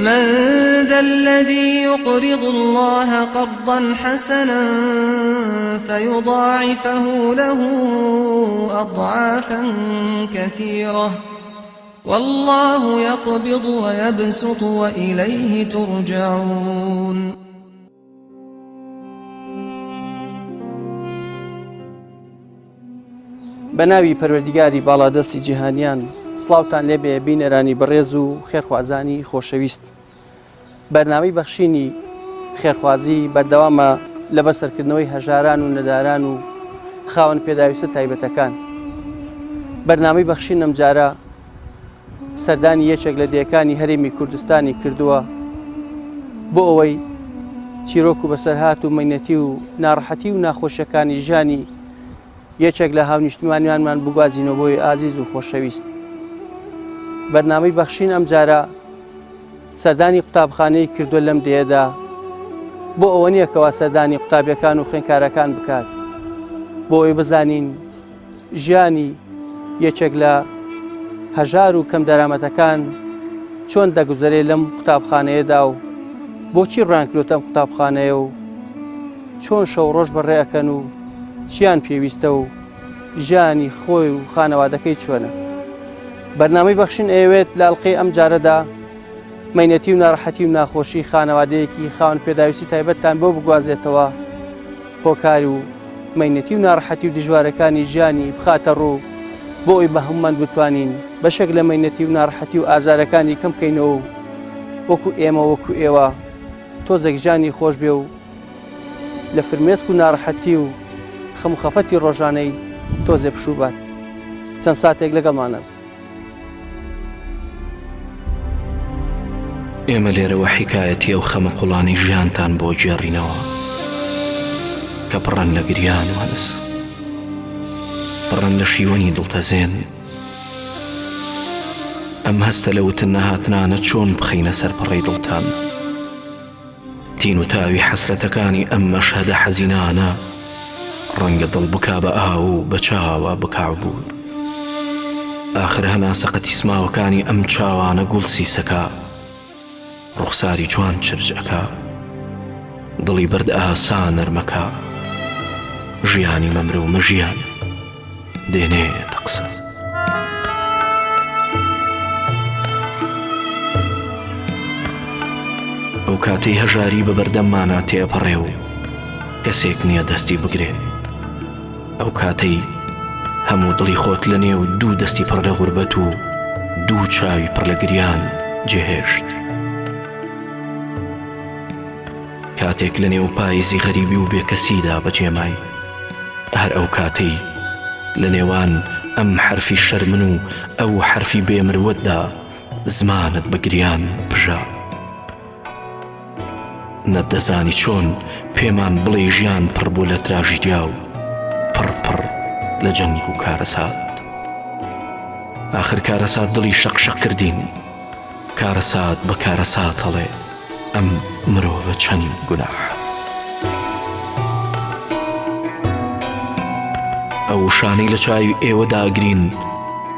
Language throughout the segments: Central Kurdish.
من ذا الذي يقرض الله قرضا حسنا فيضاعفه له أضعافا كثيرة والله يقبض ويبسط وإليه ترجعون. بە ناوی پەروەردیگاری باڵادەستی جیهانیان سڵاوتان لێبێ بینەرانی بەڕێز و خێرخوازانی خۆشەویست بەرنامەی بەخشینی خێرخوازی بەردەوامە لە بەسەرکردنەوەی هەژاران و نەداران و خاوەن پێداویستە تایبەتەکان بەرنامەی بەخشین ئەمجارە سەردانی یەکێک لە دێکانی هەرێمی کوردستانی کردووە بۆ ئەوەی چیرۆک و بەسەرهات و مەینەتی و ناڕەحەتی و ناخۆشیەکانی ژیانی یەکێک لە هاونیشتمانیانمان بگوازینەوە بۆی ئازیز و خۆشەویست. بەرنامەی بەخشین ئەمجارە سەردانی قوتابخانەی کردووە لەم دێیەدا بۆ ئەوە نییە کەوا سەردانی قوتابیەکان و خوێندکارەکان بکات بۆ ئەوەی بزانین ژیانی یەکێک لە هەژار و کەم دەرامەتەکان چۆن دەگوزەرێ لەم قوتابخانەیەدا و بۆچی ڕویان کردۆتە ئەم قوتابخانەیە و چۆن شەو ڕۆژ بەڕێ ئەکەن و چیان پێویستە و ژیانی خۆی و خانەوادەکەی چۆنە. بەرنامەی بەخشین ئەیەوێت لە ئەڵقەی ئەم جارەدا مەینەتی و ناڕەحەتی و ناخۆشی خانەوادەیەکی خاوەن پێداویستی تایبەتتان بۆ بگوازێتەوە، هۆکار و مەینەتی و ناڕەحەتی و دژوارەکانی ژیانی بخاتە ڕوو بۆ ئەوی بە هەموومان بتوانین بەشێک لە مەینەتی و ناڕەحەتی و ئازارەکانی کەم بکەینەوە و وەکو ئێمە وەکو ئێوە تۆزێک ژیانی خۆش بێ و لە فرمێسک و ناڕەحەتی و خەم و خەفەتی ڕۆژانەی تۆزێ پشوو بات. چەند ساتێک لەگەڵمانە بن. ئێمە لێرەوە حیکایەتی ئەو خەمە قوڵانەی ژیانتان بۆ گێڕینەوە کە پڕن لە گریان و هەنس، پڕن لە شیوەنی دڵتەزێن. ئەم هەستە لە وتن نەهاتنانە چۆن بخەینە سەر پەڕەی دڵتان؟ تین و تاوی حەسرەتەکانی ئەم مەشهەدە حەزینانە ڕەنگە دڵ بکا بە ئاو و بە چاوە بکا عبور. ئاخر هەناسە قەتیسماوەکانی ئەم چاوانە گوڵ سیسەکا، ڕوخساری جوان چرچ ئەکا، دڵی بەرد ئاسا نەرمەکا، ژیانی مەمرە و مەژیان. دێنێتە قسە. ئەو کاتەی هەژاری بە بەردەممانا تێئەپەڕێ و کەسێک نییە دەستی بگرێ، ئەو کاتەی هەموو دڵی خۆت لە نێو دوو دەستی پڕ لە غوربەت و دوو چاوی پڕ لە گریان جێهێشت. کاتێک لە نێو پایزی غەریبی و بێکەسیدا بەجێمای. هەر ئەو کاتەی لە نێوان ئەم حەرفی شەرمن و ئەو حەرفی بێ مروەتدا زمانت بە گریان پژا. نەتدەزانی چۆن پێمان بڵێی ژیان پڕ بوو لە تراژیدیا و پڕ پڕ لە جەنگ و کارەسات. ئاخر کارەسات دڵی شەق شەق کردین. کارەسات بە کارەسات ئەڵێ ئەم مرۆڤە چەند گوناحە. ئەو وشانەی لە چاوی ئێوەدا ئەگرین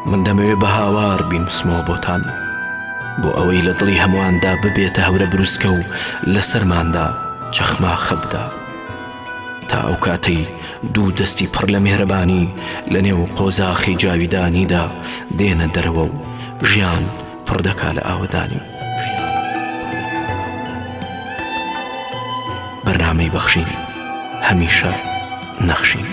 من دەمەوێ بە هاوار بینوسمەوە بۆتان بۆ ئەوەی لە دڵی هەموواندا ببێتە هەورە بروسکە و لەسەرماندا چەخماخە بدا. تا ئەو کاتەی دوو دەستی پڕ لە میهرەبانی لە نێو قۆزاخی جاویدانیدا دێنە دەرەوە و ژیان پڕ دەکا لە ئاوەدانی. بەرنامەی بەخشین هەمیشە نەخشین.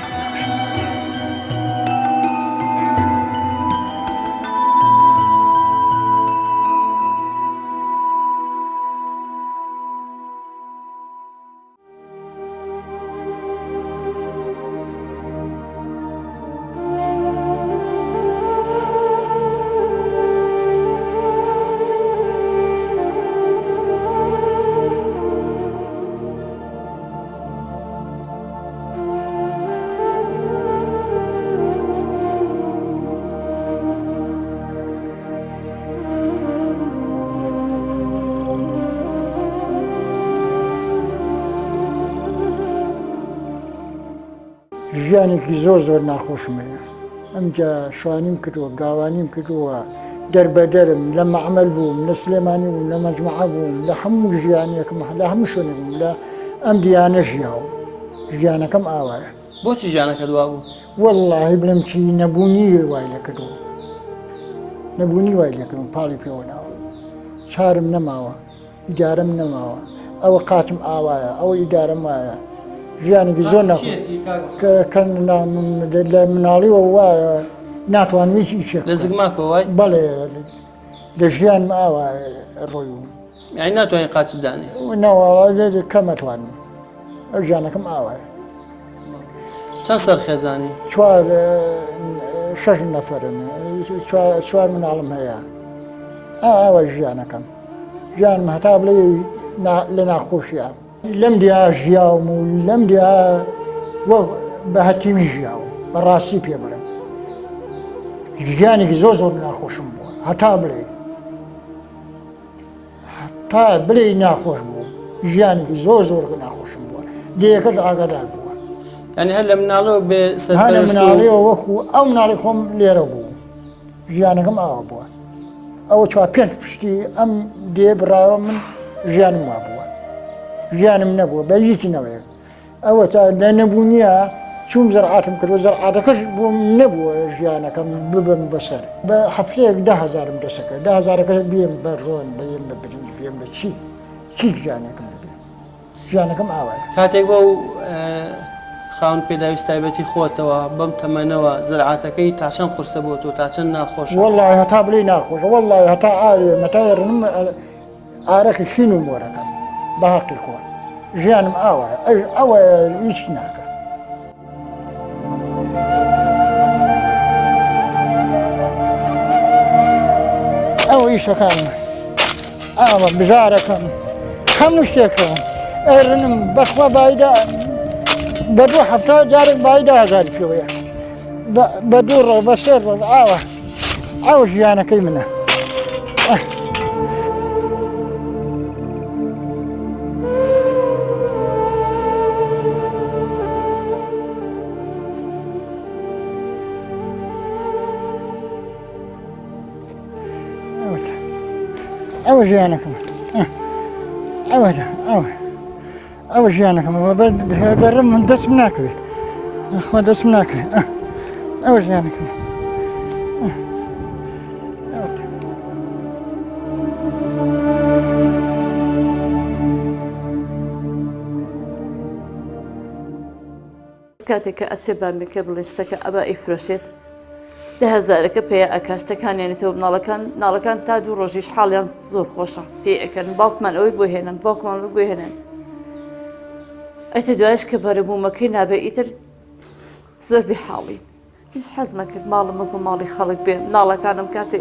ژیانێکی زۆر زۆر ناخۆشم هەیە ئەمجا شوانیم کردووە گاوانیم کردووە. دەربەدەرم، لە مەعمەل بووم، لە سلێمانی بووم، لە مەجمەعە بووم، لە هەموو ژیانێکم، لە هەموو شوێنێک بووم، لە ئەم دیانە ژیاوم. ژیانەکەم ئاوایە. بۆچی ژیانەکەت وا بوو؟ وەڵڵاهی بڵێم چی نەبوونی وای لێ کردووم. نەبوونی وای لێ کردووم، پاڵی پێوە ناوە. چارم نەماوە. ئیدارەم نەماوە ئەوە قاچم ئاوایە ئەوە ئیدارەم وایە ژیانێکی زۆر ناخۆ کە لە مناڵیەوە وایە ناتوانم هیچ ئیشێک لە زگماکەوە وای بەڵێ لە ژیانم ئاوا ڕۆیوم یعنی ناتوانین قاچت دانێ نەواڵا کەم ئەتوانم ئەو ژیانەکەم ئاوایە چەند سەر خێزانی چوار شەش نەفەرن چوار مناڵم هەیە ئاوا ژیانەکەم ژیانم هەتا بڵێ لە ناخۆشیە. لەم دیا ژیاوم و لەم دیا وەک بە هەتیوی ژیاوم بە ڕاستی پێ بڵێم ژیانێکی زۆر زۆر ناخۆشم بووە هەتا بڵێ تا بڵێ ناخۆش بوو ژیانێکی زۆر زۆر ناخۆشم بووە دێیەکەش ئاگادار بووە یعنی هەر لە مناڵەوە بێ هەر لە مناڵیەوە وەکو ئەو مناڵی خۆم لێرە بوو ژیانەکەم ئاوا بووە ئەوە چوار پێنج پشتی ئەم دێ بڕاوە من ژیانم وا بووە ژیانم نەبووە بە هیچ نەوەیە ئەوە تا لە نەبوونیە چوم زەرعاتم کردو زەرعاتەکەش بۆم نەبووە ژیانەکەم ببم بەسەر بە هەفتەیەک ده هزارم دەسەکە ده هزارەکە بیم بە ڕۆن بیم بە برنج بیم بە چی چی ژیانێکم ببێ ژیانەکەم ئاوایە. کاتێک بەو خاوەن پێداویست تایبەتی خۆتەوە بەم تەمەنەوە زەرعاتەکەی تا چەند قورسە بۆ تۆ تا چەند ناخۆشە؟ وەڵڵاهی هەتا بڵێی ناخۆشە وەڵڵاهی هەتا ئاوێ مەتا ڕنم ئارەقی شین و مۆرەکەم بە هەقی خۆ ژیانم ئاوایە ئەویش ئەوەیە هیچ ناکە. ئەو ئیشەکانم ئاوە بژارەکەم هەموو شتێکم ئەرنم بەخوا بایدا بە دوو هەفتا جارێک بایدا هزار پێوەیە بە دوو ڕۆ بە سێ ڕۆژ ئاوە ئەو ژیانەکەی منە. ئەوە ژیانەکەم ئەوە ئەوە ئەوە ژیانەکەم گەڕم من دەستم ناکەوێت خوا دەستم ناکەوێت ئەوە ژیانەکەم کاتێک کە ئەچێ بامێکە بڵێ شتەکە ئەبا ئەیفرۆشێت دە هەزارەکە پێ ئەکا شتەکان ێنێتەوە مناڵەکان مناڵەکان تا دوو ڕۆژیش حاڵیان زۆر خۆشە پێ ئەکەن باوکمان ئەوەی بۆ هێنن باوکمان ئەوەی بۆ هێنن ئەتە دوایش کە بەرەبوومەکەی نابێ ئیتر زۆر بێ حاڵین هیچ حەزمە کرد ماڵم وەکو ماڵی خەڵک بێ مناڵەکانم کاتێ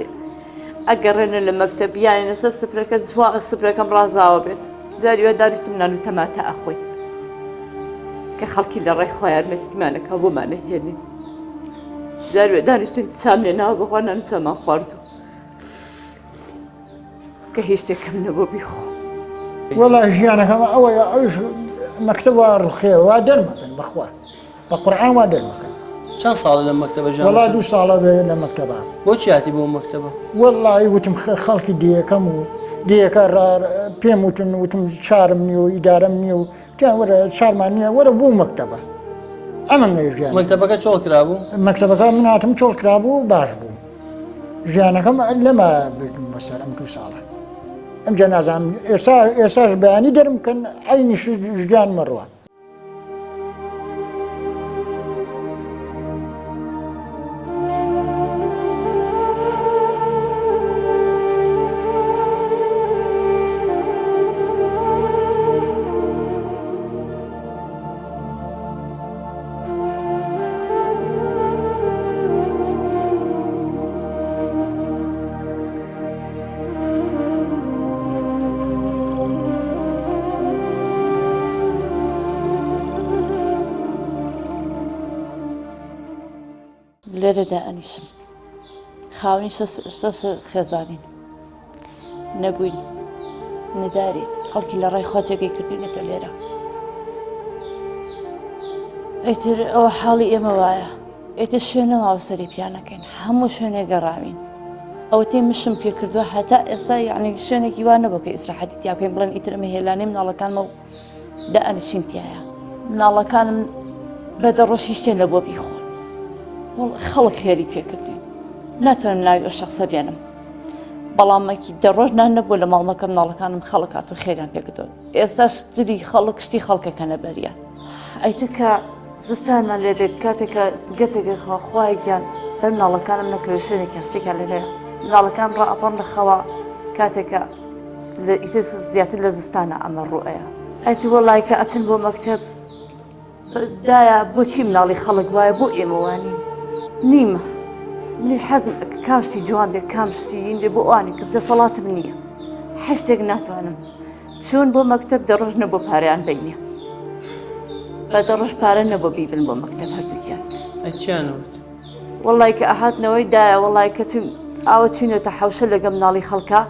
ئەگەڕێنە لە مەکتەب یانە لەسەر سفرەکە جوا سفرەکەم ڕازاوە بێت جاری وا دانیشتم نان و تەماتە ئەخۆین کە خەڵکی لە ڕێی خۆیان یارمەتیمانەکە بۆمانە هێنێ جاری وا دانیشتین چام لێ ناوە بەخوا نان و چامان خواردو کە هیچ شتێکم نەبوو بیخۆم. وەڵا ژیانەکەم ئەوەیە ئەوش مەکتەب وا ڕوخێ وا دەرمەکەن بەخوا بە قورعان وا دەرمەکەن. چەند ساڵە لەم مەکتەبە ژیان وەڵا دوو ساڵە بێ لە مەکتەبە. بۆچی هاتی بۆ مەکتەبە؟ وەڵی وتم خەڵکی دێیەکەم و دێیەکە پێم وتن وتم چارم نییە و ئیدارەم نییە و تیان وەرە چارمان نییە وەرە بۆ مەکتەبە ئەمەم نەوێ ژیان. مەکتەبەکە چۆڵ کرابوو؟ مەکتەبەکە من هاتم چۆڵ کرابوو باش بوو ژیانەکەم لەما بردم بەسەر ئەم دوو ساڵە ئەمجا نازانم ئێستا ئێستاش بەیانی دەرم کەن عەینی ژیان مەڕوە. لێرە دائەنیشم خاوەنی شەش خێزانین نەبووین نەدارین خەڵکی لە ڕای خوا جێگەی کردوینەتە لێرە ئیتر ئەوە حاڵی ئێمە وایە ئیتر شوێن نەماوە سەری پیانەکەین هەموو شوێنێک گەڕاوین. ئەوەتەی مشم پێ کردووە هەتا ئێستا یعنی شوێنێکی وا نەبوو کە ئیسراحەتی تیا بکەین بڵێن ئیتر ئەمە هێلانەی مناڵەکانمە و دائەنشین تیایە مناڵەکانم بە دە ڕۆژ هیچ شتێ نەبووە بیخۆن وەڵ خەڵک خێری پێکردوین ناتوانم ناوی ئەو شخصە بێنم بەڵام مەکی دە ڕۆژ نان نەبوو لە ماڵمەکە مناڵەکانم خەڵک هاتو خێریان پێکردووە ئێستاش جلی خەڵک شتی خەڵکەکەنە بەریان. ئەیتر کە زستانمان لێ دێت کاتێک کە گەتێکە خوا خوایە گیان بەر مناڵەکانم نەکەوێت شوێنێکیان شتێکیان لێ نەیە مناڵەکان ڕائەپەڕن لە خەوا کاتێک کە لە ئیتر زیاتر لە زستانە ئەمە ڕوئەیە ئەیتر وەڵای کە ئەچن بۆ مەکتەب دایە بۆچی مناڵی خەڵک وایە بۆ ئێمە وانین نیمە منیش حەزم کام شتی جوان بێ کام شتی یین بێ بۆ ئەوانی کرد دەسەڵاتم نییە هەشتێک ناتوانم چوون بۆ مەکتەب دە ڕۆژ نەبوو پارەیان بینێ بە دە ڕۆژ پارە نەبوو بیبن بۆ مەکتەب هەردووکیان ئەی چیان وت؟ وەڵای کە ئەهاتنەوەی دایە وەڵای کە چون ئاوە چوینەتە حەوشە لەگە مناڵی خەڵکە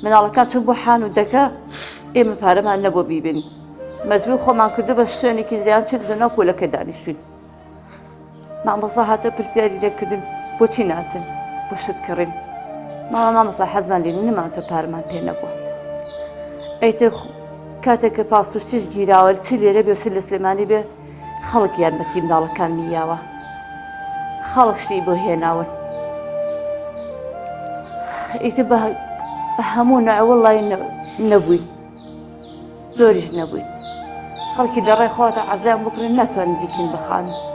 مناڵەکان چون بۆ حان و دەکە ئێمە پارەمان نەبوو بیبن مەجبور خۆمان کردو بە شوێنێکی زیان چون لە ناو پۆلەکە دانیشتوین مامۆستا هاتە پرسیاری لێکردن بۆچی ناچن بۆ شت کڕین ماما مامۆستا حەزمان لێ نەمانتە پارەمان پێ نەبووە ئەیتر کاتێک کە پاسوشتیش گیراوە چ لێرە بێ چ لە سلێمانی بێ خەڵک یارمەتی مناڵەکان میاوە خەڵک شتی بۆ هێناون ئیتر بە هەموو نەوەڵای نەبووین زۆریش نەبووین خەڵکی لە ڕێ خۆتە عەزیان بکرن ناتوانین بیکەین بە خانوو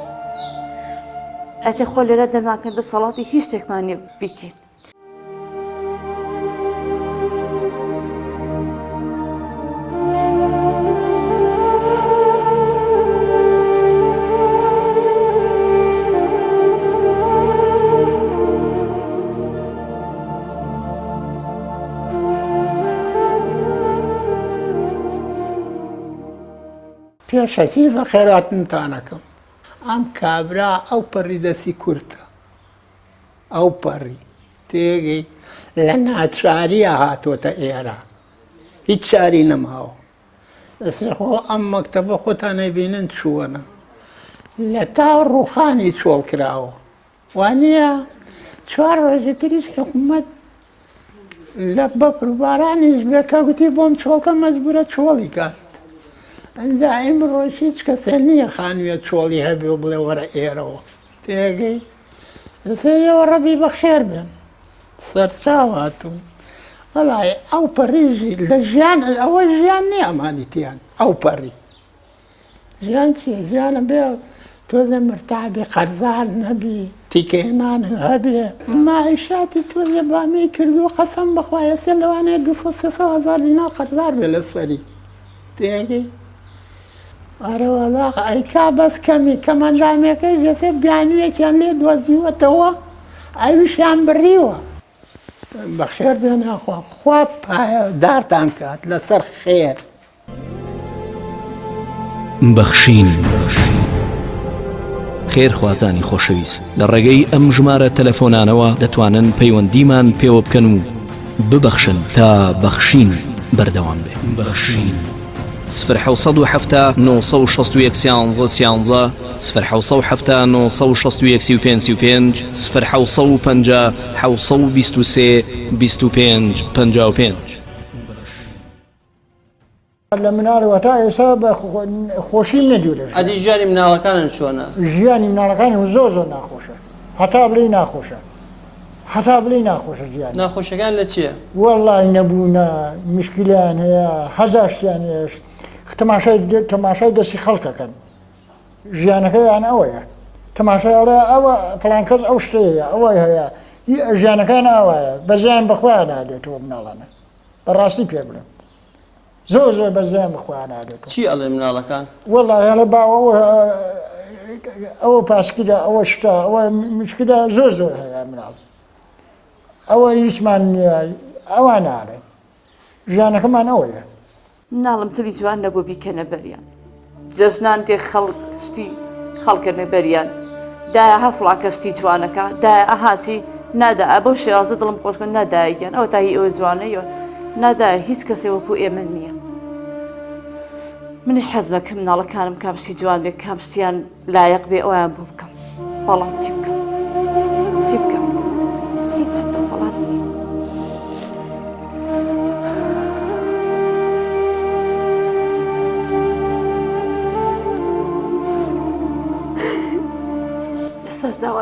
ئەتە خۆ لێرە دەرمانکەن دەسەڵاتی هیچ شتێکمان نییە بیکەین. پێشەکی بەخێرهاتنتان ئەکەم. ئەم کابرا ئەو پەڕی دەستی کورتە ئەو پەڕی تێگەی لە ناچاریە هاتۆتە ئێرە هیچ چاری نەماوە ئێستا خۆ ئەم مەکتەبە خۆتان ئەیبینن چووەنە لە تا ڕوخانی چۆڵ کراوە وانییە چوار ڕۆژی تریش حکومەت لە بەفر و بارانیش بێ کە گوتی بۆم چۆڵکە مەجبورە چۆڵی کات ئەنجا ئیمڕۆش هیچ کەسێ نییە خانوویە چۆڵی هەبێ و بڵێ وەرە ئێرەوە تێگەی ئێوە ڕەبی بەخێر بێن سەرچاو هاتوون وەڵای ئەو پەڕیژی لە ژیان ئەوە ژیان نییە ئەمانی تیان ئەو پەڕی ژیان چیە ژیانە بێ تۆزێ مرتاح بی قەرزار نەبی تیکەێنان هەبێ ماعیشاتی تۆزێ بامی کردو قەسەم بەخوا ئێستا لەوانەیە 200 300 هەزار دینار قەرزار بێ لەسەری تێگەی ئەرە وەڵا ئەیکا بەس کەمی کەمەندامەکەی ژێسێ بیانوویەکیان لێ دۆزیوەتەوە ئەویشیان بڕیوە بەخێر بێن یاخوا خوا پایەدارتان کات لەسەر خێر. بەخشین خێرخوازانی خۆشەویست لە ڕێگەی ئەم ژمارە تەلەفۆنانەوە دەتوانن پەیوەندیمان پێوە بکەن و ببەخشن تا بەخشین بەردەوام بێ. بەخشین. سفر 770 961 13 13 سفر 770 961 35 35 سفر 750 723 25 55. لە مناڵەوە تا ئێستا بە خۆشیم نەدیوە لە ژیان. ئەدی ژیانی مناڵەکانن چۆنە؟ ژیانی مناڵەکانم زۆر زۆر ناخۆشە هەتا بڵێی ناخۆشە هەتا بڵێی ناخۆشە ژیانی. ناخۆشیەکان لە چیە؟ وەڵای نەبوونە مشکیلەیان هەیە هەزار شتیان هەیە تەماشای تەماشای دەستی خەڵکەکەن ژیانەکەیان ئەوەیە تەماشای ئەڵێ ئەوە فڵان کەس ئەو شتەیە ئەوەی هەیە ژیانەکان ئاوایە بەزیان بەخۆیان نادێتەوە مناڵانە بەڕاستی پێ بڵێم زۆر زۆر بەزیان بە خۆیان نادێتەوە. چی ئەڵێن مناڵەکان؟ وەڵاهی ئەڵێ باوە ئەوە ئەوە پاسکیلە ئەوە شتە ئەوە مشکلە زۆر زۆر هەیە مناڵ ئەوە هیچمان نییە ئەوانە ئەڵێن ژیانەکەمان ئەوەیە. مناڵم جلی جوان نەبوو بیکەنە بەریان جەژنان دێ خەڵک شتی خەڵکەنە بەریان دایە ها فڵاکە شتی جوانەکە دایە ئەها چی نادا ئە بەو شێوازە دڵم خۆشکە نادایە گیان ئەوە تا هی ئەوە جوانە یۆ نادایە هیچ کەسێ وەکو ئێمە نییە منیش حەزمەکەم مناڵەکانم کام شتی جوان بێ کام شتیان لایەق بێ ئەویان بۆ بکەم بەڵام چی بکەم چی بکەم هیچ دەسەڵات نییە.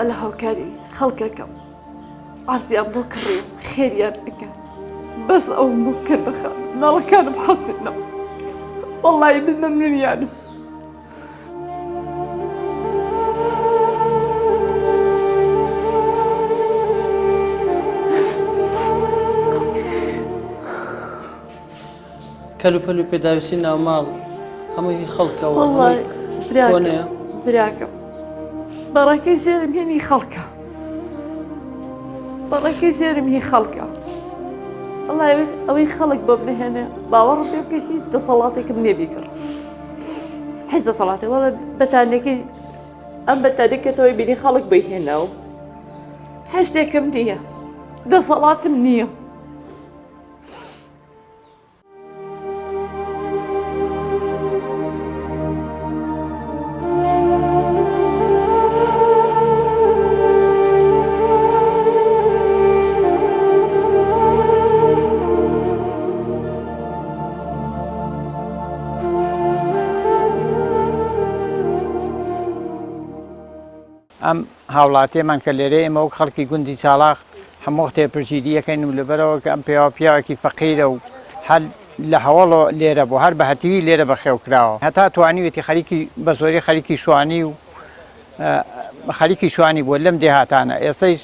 لە هاوکاری خەڵکەکەم عەرزیان بۆ کڕیم خێریان ئەکەن بەس ئەوم بۆ بکەن بە خان مناڵەکانم حەسێنم وەڵی من مەمنونیانم. کەلوپەل و پێداویستی ناوماڵ هەمووی هی خەڵکە و وەڵڵای هەمووی براکەم کۆنەیە؟ براکەم بەڕەکەی ژێرم هێنی خەڵکە بەڕەکەی ژێرم هی خەڵکە وەڵای ئەوەی خەڵک بۆم نەهێنێ باوەڕم پێ بکە هیچ دەسەڵاتێکم نییە بیکڕم هیچ دەسەڵاتێک وەڵا بەتانیەکەی ئەم بەتانیەکەتەوەی بینی خەڵک بۆی هێناو هیچ شتێکم نییە دەسەڵاتم نییە. ئەم هاوڵاتیەمان کە لێرەیە ئێمە وەک خەڵکی گوندی چاڵاخ هەموو وەختێ پشتگیری ئەکەین و لەبەرئەوە کە ئەم پیاوە پیاوێکی فەقیرە و هەر لە هەوەڵۆ لێرە بوو هەر بە هەتیوی لێرە بەخێو کراوە هەتا توانیوێتی خەریکی بە زۆری خەریکی شوانی و خەریکی شوانی بووە لەم دێهاتانە ئێستەیش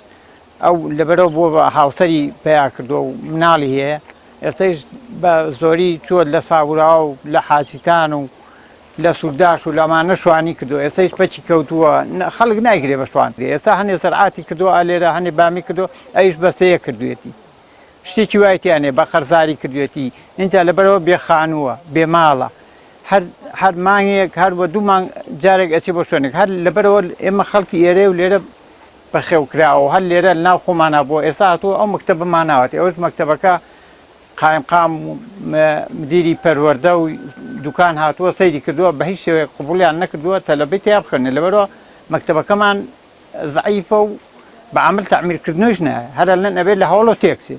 ئەو لەبەرەوە بووە بە هاوسەری پەیا کردووە و مناڵی هەیە ئێستەیش بە زۆری چووە لە ساوراوە و لە حاجیتان و لە سورداش و لەمانە شوانی کردووە ئێستەیش پەکی کەوتووە خەڵک نایگرێ بە شوان ئێستا هەنێ زەرعاتی کردووە ئا لێرە هەنێ بامی کردووە ئەویش بە سێیە کردوویەتی شتێکی وای تیا نیە بە قەرزاری کردوویەتی ئینجا لەبەرەوە بێ خانووە بێ ماڵە هەر هەر مانگێک هەر بە دوو مانگ جارێک ئەچێ بۆ شوێنێک هەر لەبەرەوە ئێمە خەڵکی ئێرەیە و لێرە بەخێو کراوە و هەر لێرە لەناو خۆمانا بووە ئێستا هاتووە ئەو مەکتەبەمان ناوەتێ ئەوش مەکتەبەکە قایمقام و مدیری پەروەردە و دوکان هاتووە سەیری کردووە بە هیچ شێوەیەک قبوڵیان نەکردووە تەلەبەی تیا بخوێنێ لەبەرئەوە مەکتەبەکەمان زەعیفە و بە عەمل تەعمیرکردنەوەیش نایە هەر ئەلەن ئەبێت لە هەوڵەوە تێکچێ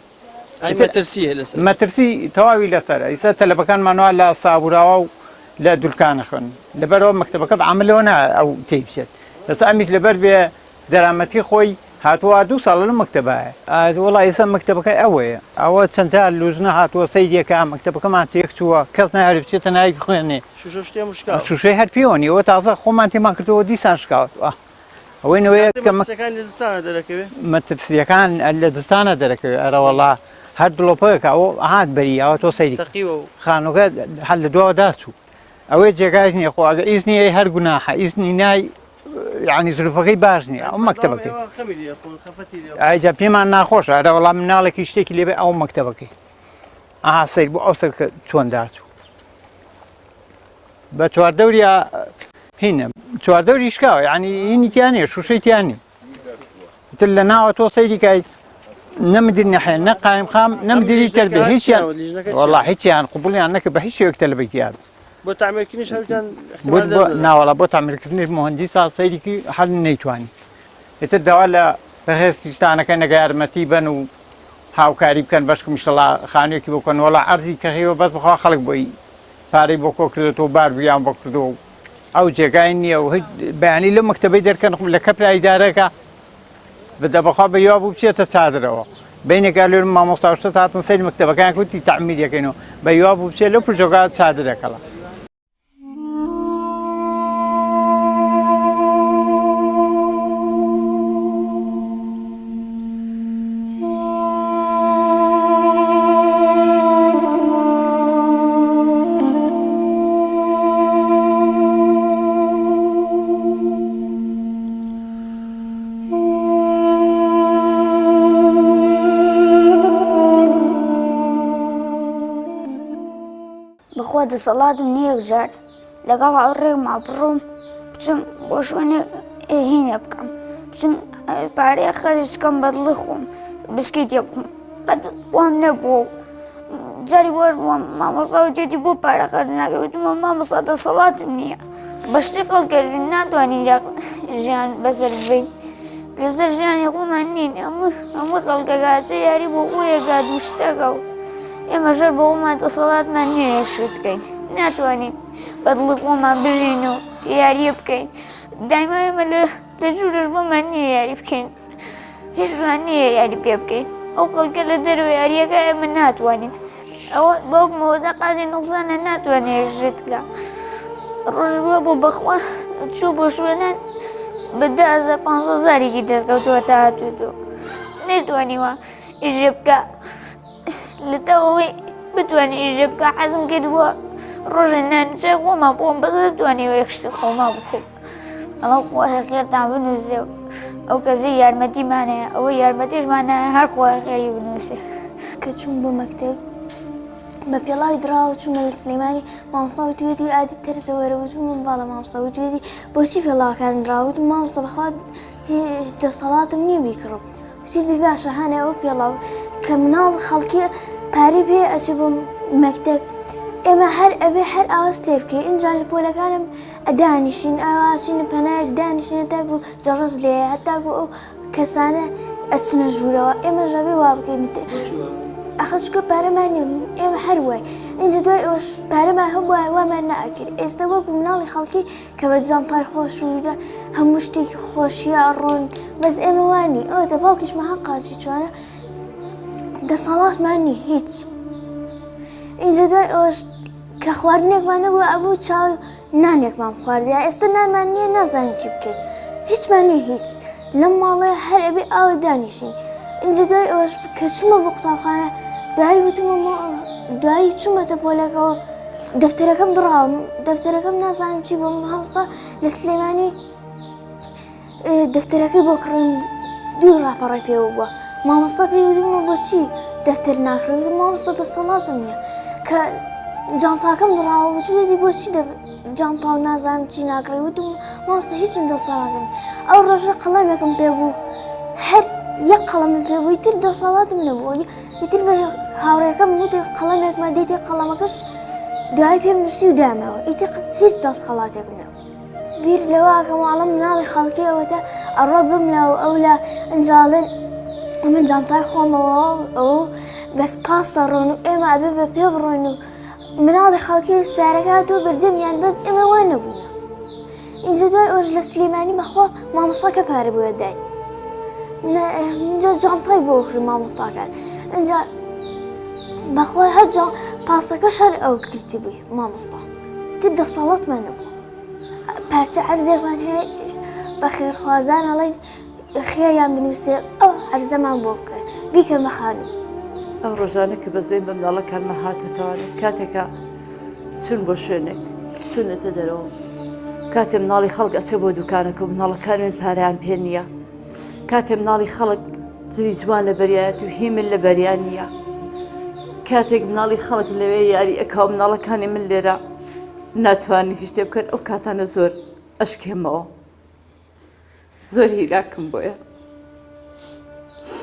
ئەی مەترسی هەیە لەسەر؟ مەترسی تەواوی لەسەرە ئیستا تەلەبەکانمان وا لە سابوراوە و لە دولکانە خوێن لەبەرئەوە مەکتەبەکە بە عەملەوە نایە ئەو تێی بچێت ئێستا ئەمیش لەبەر بێ دەرامەتی خۆی هاتووە دوو ساڵە لەو مەکتەبایە. وەڵا ئێستا مەکتەبەکە ئەوەیە ئەوە چەند جار لوجنە هاتووە سەیریەکە مەکتەبەکەمان تێک چووە کەس نایەوێت بچێتە ناوی بخوێنێ. شوشە شتێ و شکاوە. شوشەی هەر پێوە نیە ئەوە تازە خۆمان تێمان کردەوە دیسان شکاوە ئەوەی نەوەیە کە مەترسیەکان لە زستانە دەرەکەوێ. مەترسیەکان لە زستانە دەرەکەوێ ئەرەوەڵا هەر دڵۆپەکە ئەوە هات بەری ئەوە تۆ سەیری تەقیوە و. خانووەکە هەر لە دواوە داچوو ئەوەی جێگایش نیە خۆ ئەگەر ئیزنی ئەی هەر گوناحە ئیزنی نای یعنی زروفەکەی باش نییە ئەو مەکتەبەکەی ئایجا پێمان ناخۆشە ئەرە وەڵام مناڵێکی شتێکی لێبێ ئەو مەکتەبەکەی ئاها سەیر بۆ ئەو سەر کە چۆن داچوو بە چواردەوریا هینە چواردەوری شکاوە یعنی هینی تیا نییە شوشەی تیا نییە تر لە ناوە تۆ سەیری کای نە مدیر نەحێ نە قایم خام نە مدیری تەربیە هیچیان وەڵا هیچیان قبوڵیان نەکرد بە هیچ شێوەیەک تەلەبەی تیا بێت. بۆ تەعمیرکردنیش هەرگیان احتمال دەست نەدەن. ناوەڵا بۆ تەعمیرکردنیش موهەندیسا سەیری هەر نەیتوانی ئیتر داوا لە بەهێزتیشتانەکە نەگە یارمەتی بەن و هاوکاری بکەن بەشکم ئیشەڵا خانوویەکی بۆ بکەن وەڵا عەرزی کەهیوە بەس بخوا خەڵک بۆی پارەی بۆ کۆ کردۆتەوە بار بیان بۆ کردووە و ئەو جێگای نییە و هیچ بەیانی لەو مەکتەبەی دەرکەن لە کەپرا ئیدارەکە بدە بەخوا بە یوا بوو بچێتە چادرەوە بینێک لێر مامۆستا و شتە هاتن سەیری مەکتەبەکان کوتی تەعمیر یەکەینەوە بە یوا بوو بچێت لەو پرژۆگا چادرەکەڵە. بەخوا دەسەڵاتم نییە یەکجار لەگەڵ هاوڕێکما بڕۆم بچم بۆ شوێنێک هینە بکەم بچم پارەیە خەرج کەم بە دڵی خۆم بسکیتێ بخۆم قەت وام نەبووە و جاری بۆش بووە مامۆستا وتێتی بۆ پارە خەرج ناکەی وتمە مامۆستا دەسەڵاتم نییە بە شتی خەڵکەژین ناتوانین لە ژیان بەسەر ببەین لەسەر ژیانی خۆمان نین هەموو هەموو خەڵکەکە چ یاری بۆ خۆیەکە دوو شتەکە و ئێمە ژەر بۆ خۆمان دەسەڵاتمان نییە یەک شت بکەین ناتوانین بە دڵی خۆمان بژین و یاریە بکەین دایما ئێمە لە. لە ژوورش بۆمان نییە یاری بکەین هیچمان نییە یاری پێ بکەین ئەو خەڵکە لە دەرەوە یاریەکە ئێمە ناتوانین ئەوە باوکمەوە دە قازی نوقسانە ناتوانێت ژتکە ڕۆژ بووە بۆ بەخوا چوو بۆ شوێنان بە 10 15 هەزارێکی دەستکەوتووە تا هاتووتەوە نەیتوانیوە ئیشێ بکە لە تاوەی بتوانێت ئیشێ بکە حەزم کردووە ڕۆژێ نان چای خۆمان بخۆم بەس بتوانێت یەک شتی خۆمان بخۆم ئەڵام خوایە خێرتان بنووسێ و ئەو کەسەی یارمەتیمان هەیە ئەوە یارمەتیشمان نایە هەر خوایە خێری بنووسێ. کە چووم بۆ مەکتەب بە پێڵاوی دڕاوە چوومە لە سلێمانی مامۆستا وتویەتی ئادی تەرزە وەرە وتم بەڵێ مامۆستا وتویەتی بۆچی پێڵاوەکان دڕاوە وتم مامۆستا بەخوا دەسەڵاتم نییە بیکڕم وتی باشە هەنێ ئەو پێڵاو کە مناڵ خەڵکی پارەی پێ ئەچێ بۆ مەکتەب ئێمە هەر ئەبێ هەر ئاواز تێر بکەین ئینجا لە پۆلەکانم دانیشین ئاوا ئەچینە پەنایەک دانیشین هەتاکو جەڕەس لێیە هەتاکو ئەو کەسانە ئەچنە ژوورەوە ئێمەش ئەبێ وا بکەین ئەخە چونکە پارەمان نییە ئێمە هەر وای ئینجا دوای ئەوەش پارەمان هەبوایە وامان نەئەکرد ئێستا وەکو مناڵی خەڵکی کە بە جانتای خۆش و هەموو شتێکی خۆشیە ئەڕۆن بەس ئێمە وانی ئەوەتە باوکیشمە هەم قاچی چۆنە دەسەڵاتمان نیە هیچ ئینجا دوای ئەوەش کە خواردنێکمان نەبوو ئەبوو چاو نانێکمان خواردیا ئێستا نانمان نییە نازانین چی بکەین هیچمان نیە هیچ لەم ماڵەیە هەر ئەبێ ئاوە دانیشین اینجا دوای ئەوەش کە چوومە بۆ قوتابخانە دوایی وتمە دوایی چوومەتە پۆلەکەەوە دەفتەرەکەم دڕاوم دەفتەرەکەم نازانم چی بۆم هەمستا لە سلێمانی دەفتەرەکەی بۆ کڕیم دوو ڕاپەڕی پێوە بووە مامۆستا پێی وتم بۆچی دەفتەر ناکڕی وتم مامۆستا دەسەڵاتم نییە کە جانتاکەم دڕاوە وتوێتی بۆچی جانتا و نازانم چی ناکڕی وتم مامۆستا هیچم دەسەڵاتم ئەو ڕۆژە قەڵەمێکم پێ بوو هەر یەک قەڵەمم پێ بوو ئیتر دەسەڵاتم نەبوو ئیتر بە هاوڕێکەم وتی قەڵەمێکمان دێتێ قەڵەمەکەش دوای پێم نووسی و دامەوە ئیتر هیچ دەسەڵاتێکم نەبوو بیر لەوە ئەکەم ئەڵێم مناڵی خەڵکی ئەوەتە ئەڕۆ بملا و ئەولا ئینجا ئەڵێن من جانتای خۆمەوە ئەو بەس پاسە ڕۆن و ئێمە ئەبێ بە پێ بڕۆین و مناڵی خەڵکی سارەکە تۆ بردمیان بەس ئێمە وا نەبووینە اینجا دوای ئەوش لە سلێمانی بەخوا مامۆستاکە پارە بۆیە داین اینجا جانتای بۆ کڕی مامۆستاکان اینجا بەخوا هەر جا پاسەکە شەر ئەو کردی بووی مامۆستا تر دەسەڵاتمان نەبوو پارچە عەرزێکمان هەیە بە خێرخوازان ئەڵێن خێریان بنووسێ ئەو عەرزەمان بۆ بکەن بیکەن بە خانوو. ئەو ڕۆژانە کە بەزەیم بە مناڵەکانمە هاتۆتەوانێ کاتێکە چون بۆ شوێنێک چونەتە دەرەوە کاتێ مناڵی خەڵک ئەچێ بۆ دوکانەکە و مناڵەکان من پارەیان پێ نییە کاتێ مناڵی خەڵک جلی جوان لە بەریایەت و هی من لە بەریان نییە کاتێک مناڵی خەڵک لەوێ یاری ئەکا و مناڵەکانی من لێرە ناتوانن هیچ شتێ بکەن ئەو کاتانە زۆر ئەشکێمەوە زۆر هیلاکم بۆیە.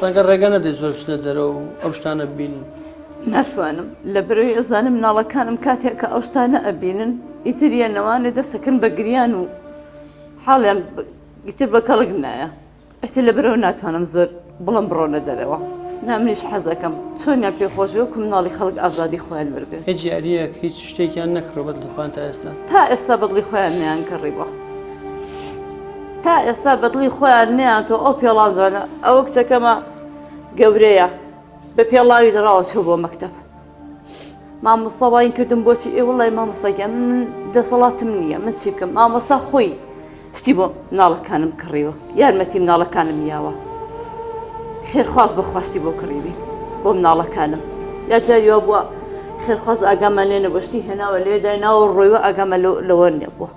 ڕەنگە ڕێگە نەدەی زۆر بچنە دەرەوە و ئەو شتانە ببینن. ناتوانم لەبەرئەوەی ئەزانم مناڵەکانم کاتێک کە ئەو شتانە ئەبینن ئیتر یەنەوانێ دەستەکەن بە گریان و حاڵیان ئیتر بە کەڵک نایە. ئیتر لەبەرئەوە ناتوانم زۆر بڵێم بڕۆنە دەرەوە. نا منیش حەزەکەم چۆنیان پێ خۆش بێ وەکو مناڵی خەڵک ئازادی خۆیان وەرگرن. هیچ یارییەک هیچ شتێکیان نەکڕیوە بەدڵی خۆیان تا ئێستا؟ تا ئێستا بەدڵی خۆیان نەیان کڕیوە. تا ئێستا بەدڵی خۆیان نەیان تۆ ئەو پێڵاو جوانە ئەوە کچەکەمە گەورەیە بە پێڵاوی دڕاوە چوو بۆ مەکتەب. مامۆستا واین کردم بۆچی ئێ وڵی مامۆستا گیان من دەسەڵاتم نییە من چی بکەم مامۆستا خۆی شتی بۆ مناڵەکانم کڕیوە یارمەتی مناڵەکانم یاوە خێرخواز بە خواستی بۆ کڕیوی بۆ مناڵەکانم یا جاری وا بووە خێرخواز ئاگامان لێ نەبوو شتی هێناوە لێ دایناوە ڕۆیوە ئاگامە لەوە نەبووە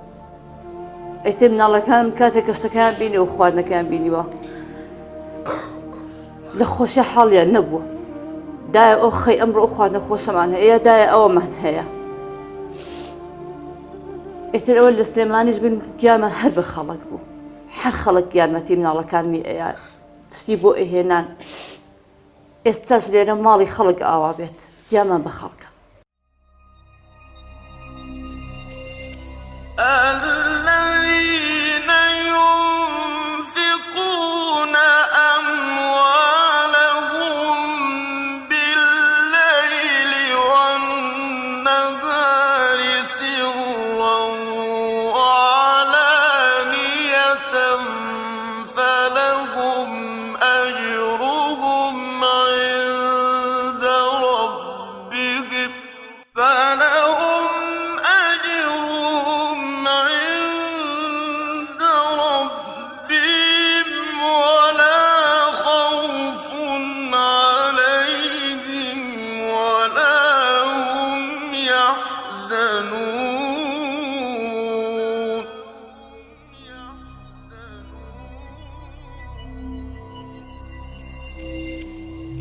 ئیتر مناڵەکانم کاتێک کە شتەکەیان بینی و خواردنەکەیان بینیوە لە خۆشی حاڵیان نەبووە دایە ئەو خەی ئەمڕۆ ئەو خواردنە خۆشەمان هەیە دایە ئەوەمان هەیە ئیتر ئەوە لە سلێمانیش بن گیانمان هەر بە خەڵک بوو هەر خەڵک یارمەتی مناڵەکانمی ئەیا شتی بۆ ئەهێنان ئێستاش لێرە ماڵی خەڵک ئاوا بێت گیانمان بە خەڵکە. الذین ينفقون أموالهم باللیل والنهار سرا وعلانیة.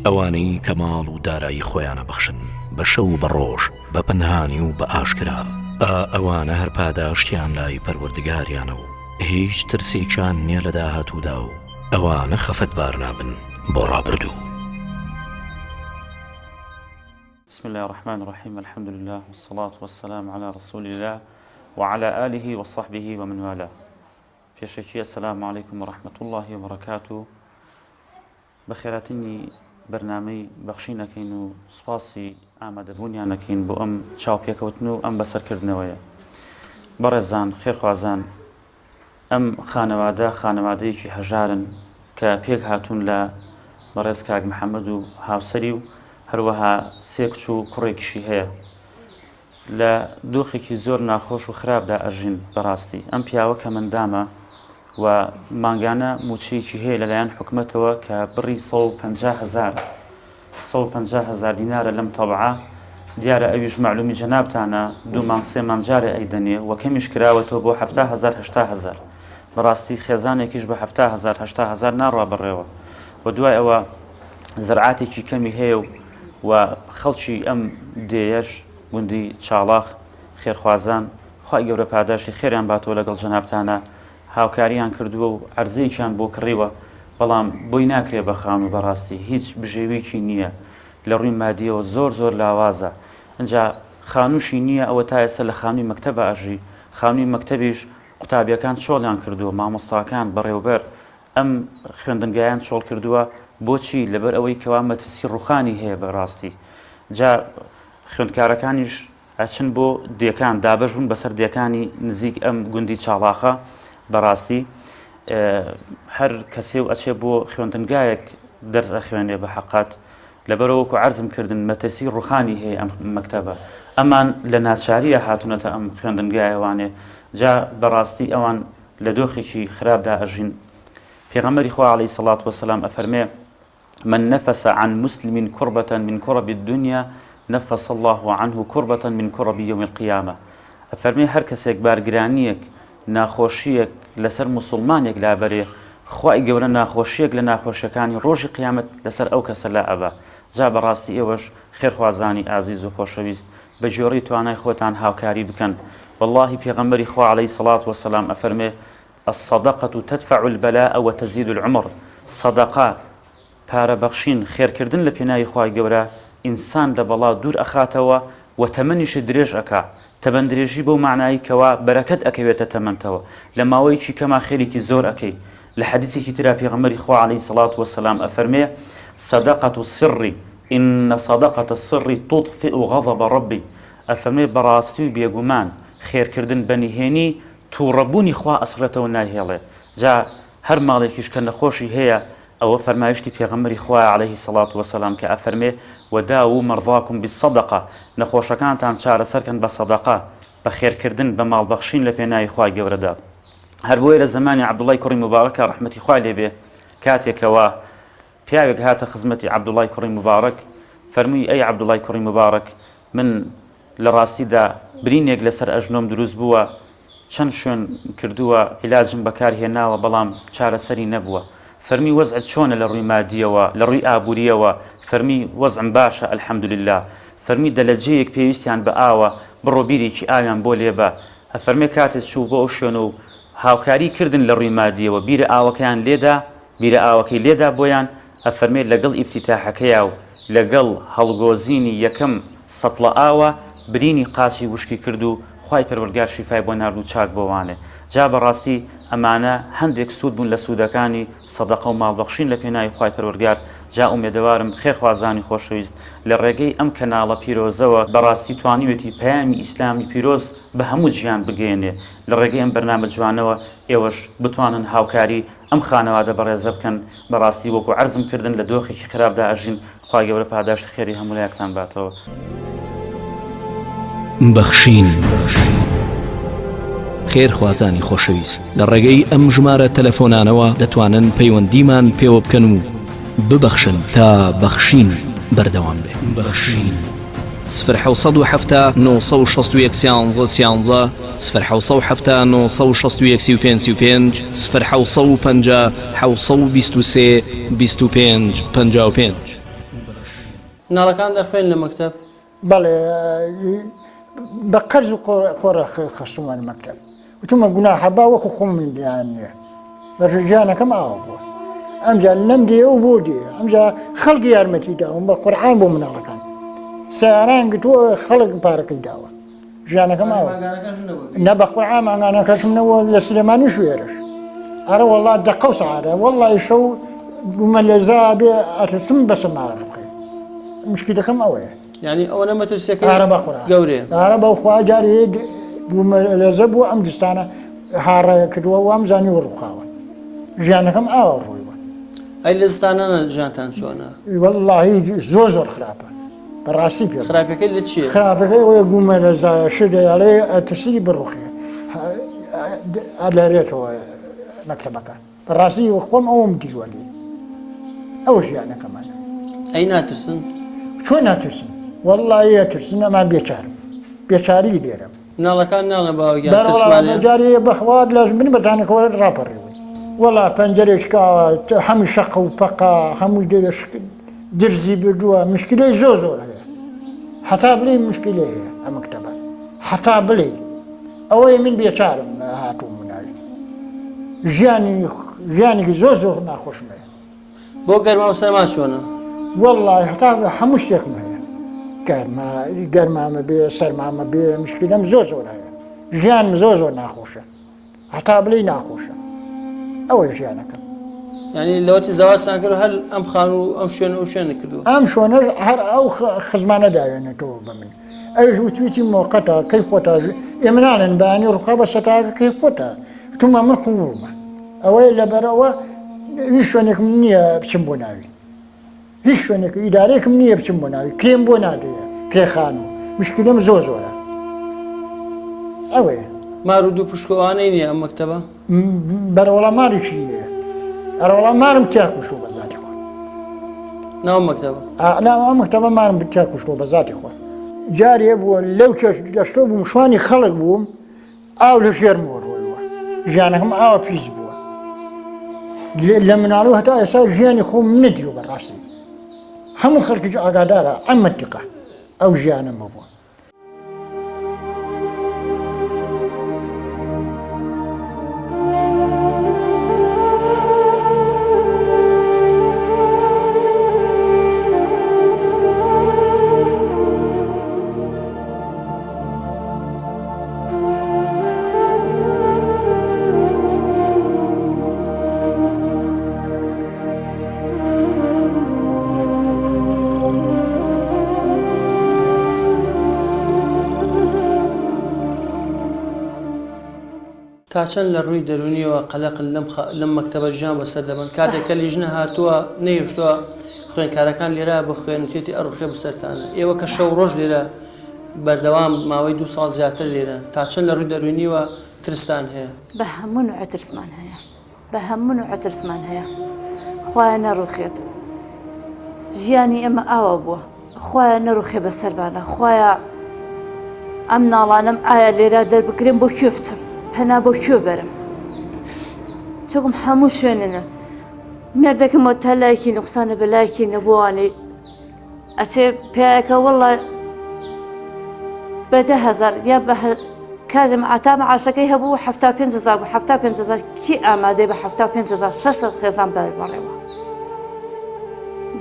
ئەوانەی کە ماڵ و دارایی خۆیان ئەبەخشن بە شەو و بە ڕۆژ، بە پەنهانی و بە ئاشکرا، ئا ئەوانە هەر پاداشتیان لای پەروەردگاریانە و هیچ ترسێکیان نیە لە داهاتوودا و ئەوانە خەفەتبار نابن بۆ ڕابردوو. بسم اللە الرحمن الرحیم الحمد للە والصلاة والسلام علی رسول اللە وعلی آله وصحبه ومن والاه پێشەکی السلام علیکم ورحمة اللە وبرکاته بەخێراتنی بەرنامەی بەخشین ئەکەین و سوپاسی ئامادەبوونیان ئەکەین بۆ ئەم چاوپێکەوتن و ئەم بەسەرکردنەوەیە. بەڕێزان، خێرخوازان، ئەم خانەوادە خانەوادەیەکی هەژارن کە پێک هاتوون لە بەڕێز کاک محەممەد و هاوسەری و هەروەها سێ کچ و کوڕێکیشی هەیە. لە دۆخێکی زۆر ناخۆش و خراپدا ئەژین بەڕاستی ئەم پیاوە کەمەندامە و مانگانە موچەیەکی هەیە لەلایەن حکومەتەوە کە بڕی 150 هەزار 150 هەزار دینارە لەم تەبعە دیارە ئەویش مەعلومی جەنابتانە دوو مانگ سێ مانگ جارێ ئەیدەنێ و کەمیش کراوەتەوە بۆ 70 هەزار 80 هەزار بەڕاستی خێزانێکیش بە 70 هەزار 80 هەزار ناڕوا بەڕێوە و دوای ئەوە زرعاتێکی کەمی هەیە و و خەڵکی ئەم دێیەش گوندی چاڵاخ خێرخوازان خوای گەورە پاداشتی خێریان باتەوە لەگەڵ جەنابتانا هاوکاریان کردووە و عەرزەیەکیان بۆ کڕیوە بەڵام بۆی ناکرێ بە خانوو بەڕاستی هیچ بژێویکی نییە لە ڕووی مادیەوە زۆر زۆر لاوازە ئینجا خانووشی نییە ئەوە تا ئێستا لە خانووی مەکتەبە ئەژی خانووی مەکتەبیش قوتابیەکان چۆڵیان کردووە مامۆستاکان بەڕێوبەر ئەم خوێندنگایان چۆڵ کردووە بۆچی لەبەر ئەوەی کەوا مەترسی ڕوخانی هەیە بەڕاستی جا خوێندکارەکانیش ئەچن بۆ دێکان دابەش بوون بەسەر دێکانی نزیک ئەم گوندی چاڵاخە بەڕاستی هەر کەسێ و ئەچێ بۆ خوێندنگایەک دەرس ئەخوێنێ بە حەقات لەبەرەوە وەکو عەرزم کردن مەترسی ڕوخانی هەیە ئەم مەکتەبە ئەمان لە ناچاریە هاتوونەتە ئەم خوێندنگایەوانێ جا بەڕاستی ئەوان لە دۆخێکی خراپدا ئەژین پێغەمبەری خوا عەلەیهی سەڵات وەسەلام ئەفەرمێ من نفس عن مسلم کربة من کرب الدنیا نفس اللە عنه کربة من کرب یوم القیامە ئەفەرمێ هەر کەسێک بارگرانیەک ناخۆشیەک لەسەر موسڵمانێک لابەرێ خوای گەورە ناخۆشیەک لە ناخۆشیەکانی ڕۆژی قیامەت لەسەر ئەو کەسە لا ئەبا جا بەڕاستی ئێوەش خێرخوازانی ئازیز و خۆشەویست بە گوێڕی توانای خۆتان هاوکاری بکەن وەڵاهی پێغەمبەری خوا علیە سڵات وسلام ئەفەرمێ الصدقە تدفع البلاء وتزید العمر صدقە پارە بەخشین خێرکردن لە پێناوی خوای گەورە ئینسان لە بەڵا دوور ئەخاتەوە و تەمەنیشت درێژ ئەکا تەمەن درێژی بەو مەعنای کەوا بەرەکەت ئەکەوێتە تەمەنتەوە لە ماوەیەکی کەما خێرێکی زۆر ئەکەی لە حەدیسێکی ترا پێغەمبەری خوا علیە سڵات وسلام ئەفەرمێ صدقە السر ان صدقە السر تطفئ غضب ربی ئەفەرمێ بەڕاستی و بێگومان خێرکردن بە نهێنی توڕەبوونی خوا ئەسڕێتەوە نایهێڵێ جا هەر ماڵێکیش کە نەخۆشی هەیە ئەوە فەرمایشتی پێغەمبەری خوایە علیە سڵات وسلام کە ئەفەرمێ وداوو مرضاکم بالصدقە نەخۆشەکانتان چارەسەرکەن بە سەدەقە بە خێرکردن بە ماڵ بەخشین لە پێناوی خوای گەورەدا هەر بۆیە لە زەمانی عەبدوڵای کوڕی موبارەکا ڕەحمەتی خوای لێ بێ کاتێک کەوا پیاوێک هاتە خزمەتی عەبدوڵای کوڕی موبارەک فەرمووی ئەی عەبدوڵای کوڕی موبارەک من لە ڕاستیدا برینێک لەسەر ئەژنۆم دروست بووە چەند شوێن کردووە عیلاجم بەکار هێناوە بەڵام چارەسەری نەبووە فەرمی وەزعت چۆنە لە ڕووی مادیەوە لە ڕووی ئابووریەوە فەرمی وەزعم باشە الحمدللە فەرمی دەلەجەیەک پێویستیان بە ئاوە بڕۆ بیرێکی ئاویان بۆ لێبە ئەفەرمێ کاتێ چوو بۆ ئەو شوێنە و هاوکاری کردن لە ڕووی مادیەوە بیرە ئاوەکەیان لێدا بیرە ئاوەکەی لێدا بۆیان، ئەفەرمێ لەگەڵ ئیفتیتاحەکەیا و لەگەڵ هەڵگۆزینی یەکەم سەتڵە ئاوە، برینی قاچی وشکی کرد و خوای پەروەردگار شیفای بۆ نارد و چاک بۆوانێ. جا بەڕاستی ئەمانە هەندێک سوود بوون لە سوودەکانی سەدەقە و ماڵ بەخشین لە پێناوی خوای پەروەردگار، جا ئومێدەوارم خێرخوازانی خۆشەویست لە ڕێگەی ئەم کەناڵە پیرۆزەوە بەڕاستی توانیوێتی پەیامی ئیسلامی پیرۆز بە هەموو جیهان بگەیەنێ لە ڕێگەی ئەم بەرنامە جوانەوە ئێوەش بتوانن هاوکاری ئەم خانەوادە بەڕێزە بکەن بەڕاستی وەکو عەرزم کردن لە دۆخێکی خراپدا ئەژین خوای گەورە پاداشتی خێری هەموو لایەکتان باتەوە. بەخشین خێرخوازانی خۆشەویست لە ڕێگەی ئەم ژمارە تەلەفۆنانەوە دەتوانن پەیوەندیمان پێوە بکەن و ببەخشن تا بەخشین بەردەوام بێ. بەخشین. سفر 770 961 سیانزە سیانزە سفر 770 961 35 35 سفر 750 723 25 55. مناڵەکان دەخوێن لە مەکتەب؟ بەڵێ بە قەرز و قۆڕە خستومە مەکتەب. وتمە گوناحە با وەکو خۆم من بیان نییە. بەش ژیانەکەم ئاوا بووە. ئەمجا لەم دێ و بۆ دێ ئەمجا خەڵک یارمەتی داوم بە قورعان بۆ مناڵەکان. سیاران گرتووە خەڵک پارەکەی داوە. ژیانەکەم ئاوا نە بە قورعان مانگانەکەشم نەوە لە سلێمانی شوێرش. ئەرە وەڵا دەقە و سەعاتە وەڵی شەو گومە لە زا بێ ئەترسم بەسەمار بخەی. مشکلەکەم ئەوەیە. یعنی ئەوەنە مەترسیەکەی ئارە بە قورعان گەورەیە. ئارە بە خوا جارێ گومە لەزە بوو ئەم دستانە هاڕە کردووە وام زانی و ڕووخاوە. ژیانەکەم ئاوا ڕۆیوە. ئەی لە زستانانە ژیانتان چۆنە؟ وەڵڵاهی زۆر زۆر خراپە. بەڕاستی پێ خراپەکەی لە چییە؟ خراپەکەی ئەوەیە گومە لە زایە شت دەیاڵێ ئەترسی بڕوخێ ئەلەرێتەوە مەکتەبەکە. بەڕاستی خۆم ئەوم دیوە لێ ئەوە ژیانەکەمانە. ئەی ناترسن؟ چۆن ناترسن؟ وەڵڵاهی ئەترسن ئەمان بێچارم بێچاری لێرەم. مناڵەکان ناڵێن باوە گیان ترسمان هەیە؟ جارێ بەخوا لە من بەتانەکەوە ڕاپەڕیوین وەڵا پەنجەرێک شکاوە هەموو شەقە و پەقە هەمووی درزی بردووە مشکلەی زۆر زۆر هەیە هەتا بڵێ مشکلەی هەیە ئەم مەکتەبە هەتا بڵێ ئەوەی من بێچارم هاتووم مناوی ژیانی ژیانێکی زۆر زۆر ناخۆشم هەیە. بۆ گەرما و سەرما چۆنە؟ وەڵڵاهی هەتا هەموو شتێکم هەیە گەرما گەرمامە بێ سەرمامە بێ مشکلەم زۆر زۆر هەیە ژیانم زۆر زۆر ناخۆشە هەتا بڵێ ناخۆشە ئەوە ژیانەکەم. یعنی لەوەتی زەواجتان کرد هەر ئەم خانوو و ئەم شوێن و شوێنە کردووە؟ ئەم شوێنەش هەر ئەو خزمانە داوێنێتەوە بە من ئەویش وتویتی مۆقەتە کەی خۆتە ئێمە ناڵێن بەیانی ڕوخا بە سەتاکە کەی خۆتە وتومە من قبوڵمە ئەوەیە لەبەرئەوە هیچ شوێنێکم نییە بچم بۆ ناوی هیچ شوێنێک ئیدارێکم نییە بچم بۆ ناوی کرێم بۆ نادرێ کرێخان و مشکلم زۆر زۆرە ئەوەیە. مار و دوو پشک و ئەوانەی نییە ئەم مەکتەبە؟ بەرەوەڵا مارێکی نییە ئەرەوەڵا مارم تیا کوشتوە بە زاتی خۆم. ناو مەکتەبە؟ ناو ئەم مەکتەبە مارم تیا کوشتوە بە زاتی خۆم. جارێ بووە لەو کێش لەشتۆ بووم شوانی خەڵک بووم ئاو لە ژێرمەوە ڕۆیوە ژیانەکەم ئاوا پیس بووە لە مناڵەوە هەتا ئێستا ژیانی خۆم نەدیوە بەڕاستی هەموو خەڵکیش ئاگادارە ئەم منتیقە ئەو ژیانەمە بووە. تا چەند لە ڕووی دەروونیەوە قەلەقن لەم لەم مەکتەبە ژیان بەسەر دەبەن کاتێک کە لیژنە هاتووە نەیشتووە خوێندکارەکان لێرە بخوێن وتێتی ئەڕوخێ بەسەرتانە ئێوە کە شەو ڕۆژ لێرە بەردەوام ماوەی دوو ساڵ زیاتر لێرەن، تا چەند لە ڕووی دەروونییەوە ترستان هەیە؟ بە هەموو نوعێ ترسمان هەیە، بە هەموو نوعێ ترسمان هەیە، خوایە نەڕوخێت، ژیانی ئێمە ئاوا بووە، خوایە نەڕوخێ بەسەرمانە، خوایە ئەم مناڵانەم ئایا لێرە دەربکرێن بۆ کوێ بچم، پەنا بۆ کوێ بەرم، چونکم هەموو شوێننە، مێردەکەمەوە تا لایەکی نوقسانە بە لایەکی نەبووانەی. ئەچێ پیاەکە وەڵا بە 10هزار یا بە کاتێ عتا معاشەکەی هەبوو 75 هزار بوو 75 هزار کی ئامادەی بە 75 هزار 600 خێزان بەر بەڕێوە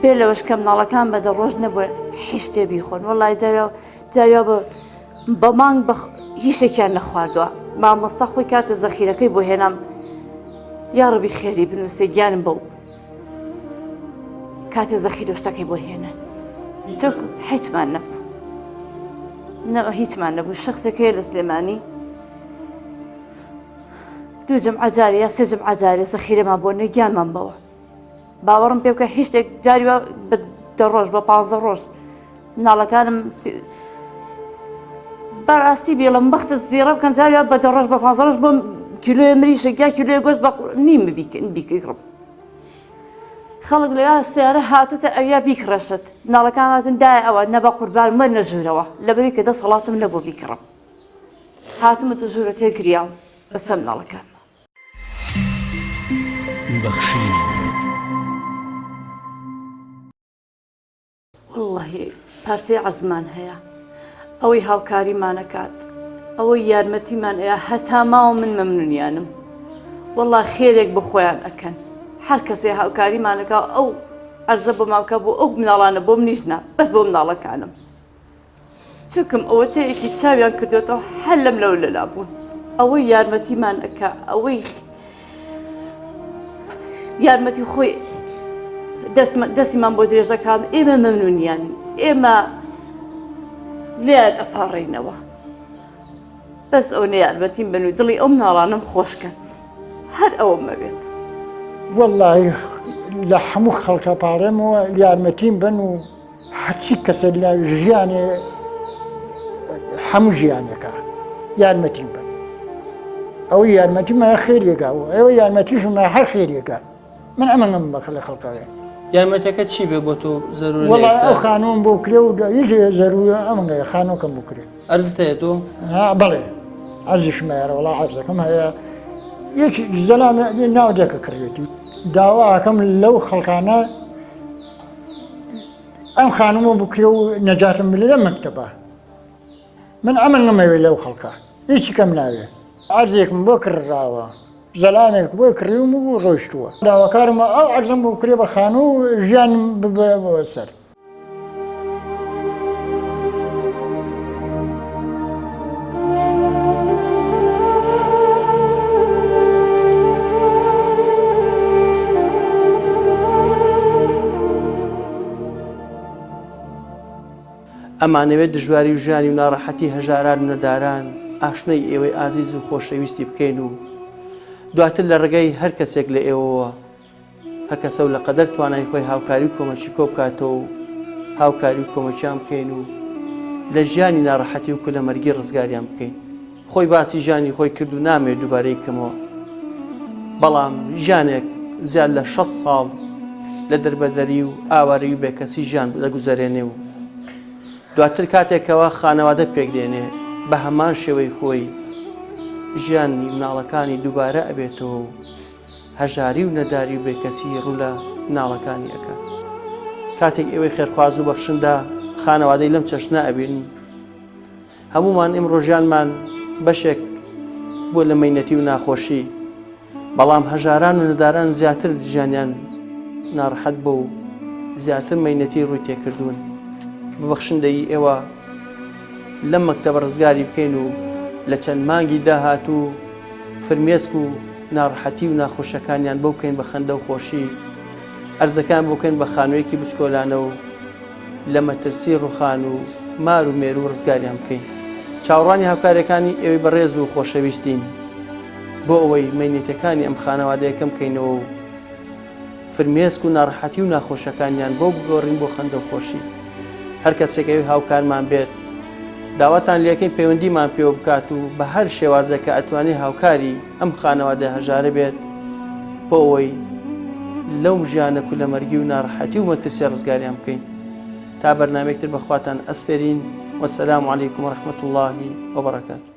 بێ لەوەش کە مناڵەکان بە دە ڕۆژ نەبوو هیچ شتێ بیخۆن وەڵای جارێ جارێ بە بە مانگ بە هیچێکیان نەخواردووە مامۆستا خۆی کاتە زەخیرەکەی بۆ هێنام یاڕبی خێری بنووسێ گیانم بەو کاتێ زەخیرە شتەکەی بۆ هێنا چۆک هیچمان نەبوو نە هیچمان نەبوو شخصێک هەیە لە سلێمانی دوو جمعە جارێ یا سێ جمعە جارێ زەخیرەمان بۆ نێ گیانمان بەوە باوەڕم پێ بکە هیچ شتێک جاری وا بە دە ڕۆژ بە پانزە ڕۆژ مناڵەکانم بەڕاستی بێڵم بەختت زیڕە بکەن جاری وا بە دە ڕۆژ بە پانزە ڕۆژ بۆم کیلۆیە مریشک یا کیلۆیە گۆشت بە نیم بیکڕم خەڵک لەویا سیارە هاتوتە ئەویا بیکڕێشت مناڵەکان هاتن دایە ئەوە نە بە قوربان وەرنە ژوورەوە لەبەری کە دەسەڵاتم نەبوو بیکڕم هاتمەتە ژوورە تێگریاوم بەسەر مناڵەکانمە. بەخشین. وەڵڵەهی پارچەی عەرزمان هەیە ئەوەی هاوکاریمان ئەکات ئەوەی یارمەتیمان ئەیا هەتا ماوە من مەمنونیانم وەڵا خێرێک بۆ خۆیان ئەکەن هەر کەسێ هاوکاریمان ئەکا ئەو عەرزە بۆ ماوکە بۆ ئەو مناڵانە بۆ منیش نا بەس بۆ مناڵەکانم چونکم ئەوەتەیەکی چاویان کردوێتەوە هەر لەم لەو لەلا بوون ئەوەی یارمەتیمان ئەکا ئەوەی یارمەتی خۆی دەستیمان بۆ درێژەکان ئێمە مەمنونیان ئێمە لێیان ئەپاڕێینەوە بەس ئەو نە یارمەتیم بن و دڵی ئەو مناڵانم خۆشکەن هەر ئەوەم مەبێت. وەڵی لە هەموو خەڵکە پاڕێمەوە یارمەتیم بن و هەرچی کەسە لە ژیانێ هەموو ژیانێکە یارمەتیم بن ئەو یارمەتیمە خێرێکە و ئەوە یارمەتیشمە هەر خێرێکە من ئەمەم بەکە لە خەڵکەوێ یارمەتەکە چی بێ بۆ تۆ زەرور وەڵا ئەو خانووم بۆ کرێ و هیچ زەرور ئەمەگە خانووکەم بۆ کرێ ئەرزت هەیە تۆ بەڵێ ئەرزیشم هەیە وەڵا عەرزەکەم هەیە یەک زەلام ناو دێکە کڕێتی داواکەم لەو خەڵکانە ئەم خانوومە بکرێ و نەجاتم بلێ لەم مەکتەبە من ئەمە نەمەوێ لەو خەڵکە هیچی کەم ناوێ عەرزێکم بۆ کڕراوە زەلامێک بۆی کڕیوم و ڕۆیشتووە داواکارم ئەو عەرزم بۆ بکرێ بە خانوو ژیانم ببە سەر. ئەمانەوێت دژواری و ژیانی و ناڕەحەتی هەژاران و نەداران ئاشنای ئێوەی ئازیز و خۆشەویستی بکەین و دواتر لە ڕێگەی هەر کەسێک لە ئێوەوە هەر کەسە و لە قەدەر توانای خۆی هاوکاری و کۆمەکی کۆبکاتەوە و هاوکاری و کۆمەکیان بکەین و لە ژیانی ناڕەحەتی و کولەمەرگی ڕزگاریان بکەین. خۆی باسی ژیانی خۆی کرد و نامەوێت دووبارەی بکەمەوە، بەڵام ژیانێک زیاد لە 60 ساڵ لە دەربەدەری و ئاوارەیی و بێکەسی ژیان دەگوزەرێنێ و دواتر کاتێکەوە خانەوادە پێکدێنێ بە هەمان شێوەی خۆی ژیانی مناڵەکانی دووبارە ئەبێتەوە و هەژاری و نەداری و بێکەسی ڕوو لە مناڵەکانی ئەکات. کاتێک ئێوەی خێرخواز و بەخشندە خانەوادەی لەم چەشنە ئەبینن، هەموومان ئیمڕۆ ژیانمان بەشێک بووە لە مەینەتی و ناخۆشی، بەڵام هەژاران و نەداران زیاتر ژیانیان ناڕەحەت بووە و زیاتر مەینەتی ڕووی تێکردوون. بە بەخشندەیی ئێوە لەم مەکتەبە ڕزگاری بکەین و لە چەند مانگی داهاتوو فرمێسک و ناڕەحەتی و ناخۆشیەکانیان بۆ بکەین بە خەندە و خۆشی، ئەرزەکان بۆ بکەین بە خانوویەکی بچکۆلانە و لە مەترسی ڕوخان و مار و مێروو ڕزگاریان بکەین. چاوەڕوانی هاوکاریەکانی ئێوەی بەڕێز و خۆشەویستین بۆ ئەوەی مەینەتیەکانی ئەم خانەوادەیە کەم بکەینەوە و فرمێسک و ناڕەحەتی و ناخۆشیەکانیان بۆ بگۆڕین بۆ خەندە و خۆشی. هەر کەسێک ئەوێ هاوکارمان بێت داواتان لێکەین پەیوەندیمان پێوە بکات و بە هەر شێوازێک کە ئەتوانێ هاوکاری ئەم خانەوادە هەژارە بێت بۆ ئەوەی لەو ژیانە کولەمەرگی و ناڕەحەتی و مەترسیە ڕزگاریان بکەین. تا بەرنامەیەک تر بە خواتان ئەسپێرین. وەسەلام عەلەیکم وەرەحمەتوڵڵاهی وەبەڕەکاتو.